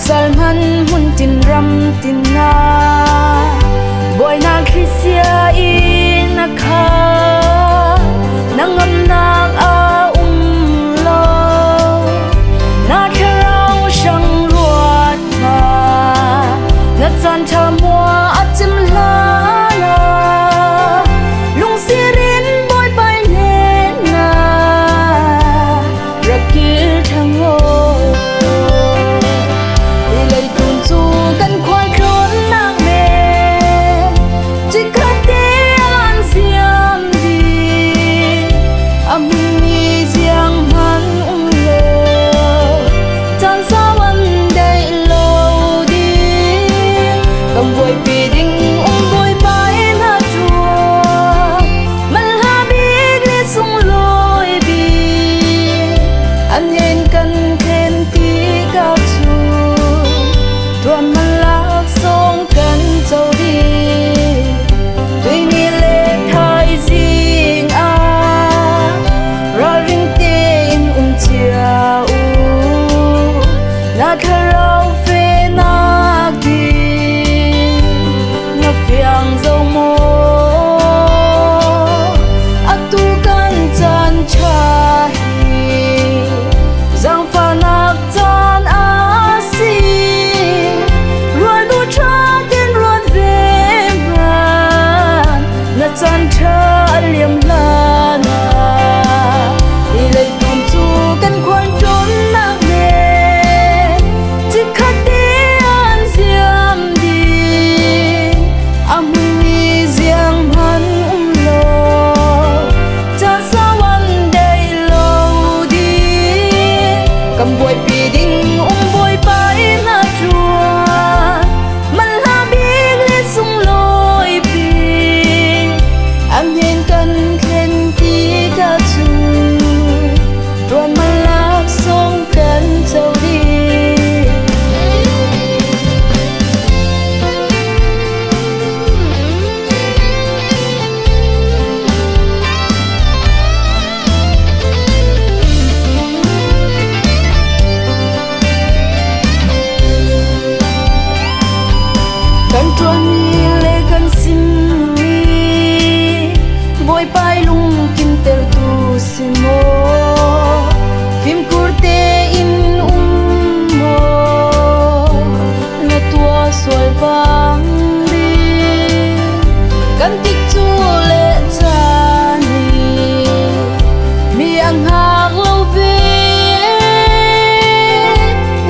Sal hman hmun tin ram tin na buainak thlisia in a khat na ngamnak a um lo na thlarau hrang ruat hna na caan ṭha mua a cim hlan ah lungsirin Bawipa hnenah rak kir ṭhan Hi leitlun cu kan khualtlawnnak men chikkhat te an siam dih a hmunmi ziang hmanh um lo caan sau an deih lo ding kan buaipi ding um Bawipa in a ṭuan Malha bik le sunglawi bik an hen kan khen ti ka cu tuan man laksawng kan co dih tuini le thaizing ah ralring tein um cia u na thlarau fenak ding na fiang zo maw atu kan caan ṭha hi zaangfahnak caan a si rual bu ṭha ten ruat ve hmanh na caan ṭha a liam hlan ah hi leitung cu kan khualtlawnnak men chikkhat te an ziam dih a hmunmi ziang hmanh um lo caan sau an deih lo ding kan buaipi ding um Bawipa in a ṭuan manhla bik le sunglawi bik an hen kan thlen ti ka cu ṭuan man laksawng kan co dih. Kan ṭuanmi le kan simmi Bawipa i lungkimtertu si maw fimkhur tein um maw na tuah sual bang ding kan tik cu le caan nih mi a hngak lo ve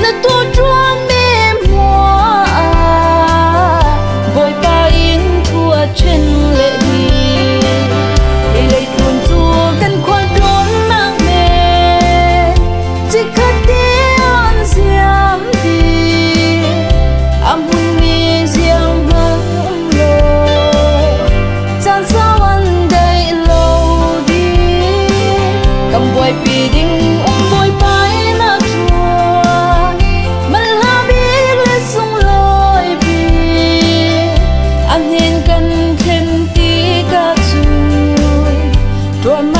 na tuah ṭuan mi hmuah ah Bawipa in thu a ṭhen le dih hi leitlun cu kan khualtlawnnak men chikkhat te an ziam dih a hmunmi ziang hmanh um lo caan sau an deih lo ding kan buaipi ding um Bawipa in a ṭuan malha bik le sunglawi bik a hnen kan thlen ti ka cu ṭuan.